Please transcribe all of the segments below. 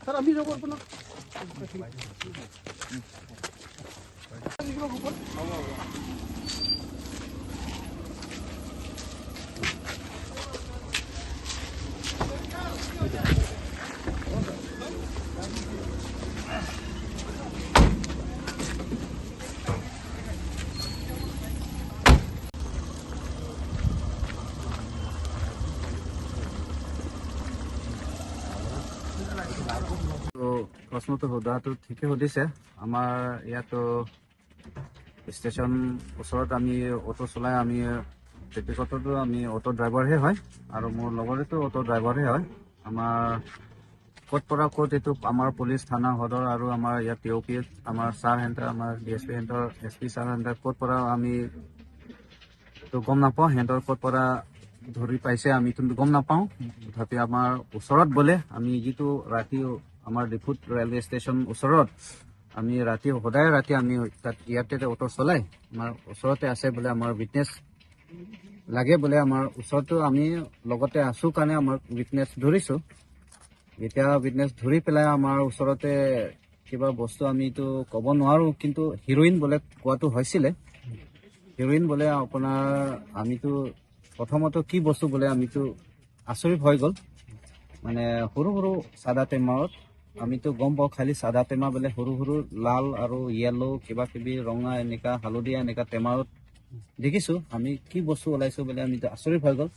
Sir আমি যাব না। তো প্ৰশ্নটো সোধাটো ঠিকে সুধিছে। আমাৰ ইয়াতো ষ্টেচন ওচৰত আমি অ'টো চলাই, আমি ট্ৰেফিকতো আমি অ'টো ড্ৰাইভাৰহে হয় আৰু মোৰ লগৰেতো অ'টো ড্ৰাইভাৰহে হয়। আমাৰ ক'ত পৰা ক'ত এইটো আমাৰ পুলিচ থানা সদৰ আৰু আমাৰ ইয়াত টি অ' পি আমাৰ ছাৰ হেণ্টাৰ, আমাৰ ডি এছ পি হেণ্টৰ, এছ পি ছাৰ হেণ্টাৰ ক'ত পৰা আমি তো গম নাপাওঁ, সিহঁতৰ ক'ত পৰা ধৰি পাইছে আমি কিন্তু গম নাপাওঁ। তথাপি আমাৰ ওচৰত বোলে আমি যিটো ৰাতি আমাৰ ডিফুত ৰেলৱে ষ্টেচন ওচৰত আমি ৰাতি সদায় ৰাতি আমি তাত ইয়াতে অ'টো চলাই আমাৰ ওচৰতে আছে বোলে, আমাৰ উইটনেছ লাগে বোলে, আমাৰ ওচৰতো আমি লগতে আছোঁ কাৰণে আমাৰ উইটনেছ ধৰিছোঁ। এতিয়া উইটনেছ ধৰি পেলাই আমাৰ ওচৰতে কিবা বস্তু আমিতো ক'ব নোৱাৰোঁ, কিন্তু হিৰ'ইন বোলে কোৱাটো হৈছিলে। হিৰ'ইন বোলে আপোনাৰ আমিতো প্ৰথমতে কি বস্তু বোলে আমিতো আচৰিত হৈ গ'ল। মানে সৰু সৰু চাদা টেমাত আমিতো গম পাওঁ, খালি চাদা টেমা বোলে সৰু সৰু লাল আৰু য়েল্ল' কিবা কিবি ৰঙা এনেকা হালধীয়া এনেকা টেমাত দেখিছোঁ। আমি কি বস্তু ওলাইছোঁ বোলে আমিতো আচৰিত হৈ গ'ল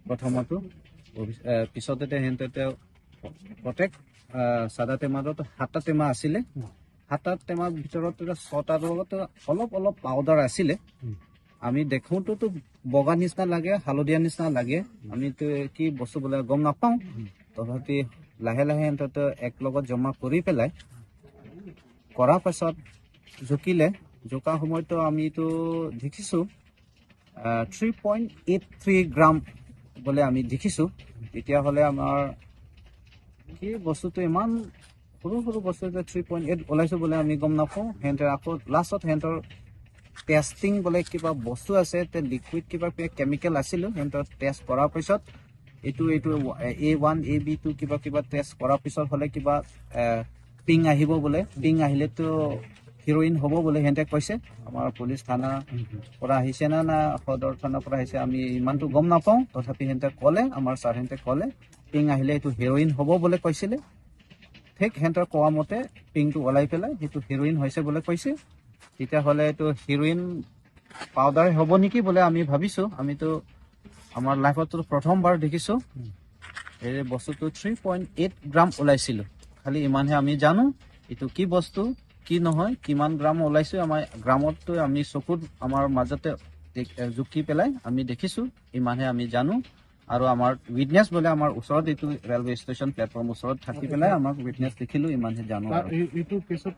প্ৰথমতো। পিছতে সিহঁতে প্ৰত্যেক চাদা টেমাত 7টা টেমা আছিলে, 7টা টেমাৰ ভিতৰত 6টাৰ লগত অলপ অলপ পাউডাৰ আছিলে। আমি দেখোঁতো বগা নিচিনা লাগে, হালধীয়া নিচিনা লাগে, আমিতো কি বস্তু বোলে গম নাপাওঁ। তথাপি লাহে লাহে সিহঁতে এক লগত জমা কৰি পেলাই কৰাৰ পাছত জুকিলে, জোকা সময়তো আমিতো দেখিছোঁ 3.83 গ্ৰাম বোলে আমি দেখিছোঁ। তেতিয়াহ'লে আমাৰ কি বস্তুটো ইমান সৰু সৰু বস্তু 3.8 ওলাইছোঁ বোলে আমি গম নাপাওঁ। সিহঁতে আকৌ লাষ্টত সিহঁতৰ টেষ্টিং বোলে কিবা বস্তু আছে, লিকুইড কিবা কেমিকেল আছিলোঁ, সিহঁতৰ টেষ্ট কৰাৰ পিছত এইটো এইটো A1 AB2 কিবা কিবা টেষ্ট কৰাৰ পিছত হ'লে কিবা পিং আহিব বোলে, পিং আহিলেতো হিৰ'ইন হ'ব বোলে সিহঁতে কৈছে। আমাৰ পুলিচ থানাৰ পৰা আহিছে না না সদৰ থানাৰ পৰা আহিছে আমি ইমানটো গম নাপাওঁ, তথাপি সিহঁতে ক'লে, আমাৰ ছাৰ সিহঁতে ক'লে পিং আহিলে এইটো হিৰ'ইন হ'ব বোলে কৈছিলে। ঠিক সিহঁতৰ কোৱা মতে পিংটো ওলাই পেলাই সেইটো হিৰ'ইন হৈছে বোলে কৈছে। তেতিয়াহ'লে এইটো হিৰ'ইন পাউডাৰ হ'ব নেকি বোলে আমি ভাবিছোঁ। আমিতো আমাৰ লাইফততো প্ৰথমবাৰ দেখিছোঁ এই বস্তুটো 3.8 গ্ৰাম ওলাইছিলোঁ, খালি ইমানহে আমি জানো এইটো কি বস্তু কি নহয়, কিমান গ্ৰাম ওলাইছোঁ। আমাৰ গ্ৰামততো আমি চকুত আমাৰ মাজতে জুকি পেলাই আমি দেখিছোঁ, ইমানহে আমি জানো। আৰু আমাৰ উইটনেছ বোলে আমাৰ ওচৰত এইটো ৰেলৱে ষ্টেচন প্লেটফৰ্ম ওচৰত থাকি পেলাই আমাক উইটনেছ দেখিলোঁ, ইমানহে জানো। এইটো কেছত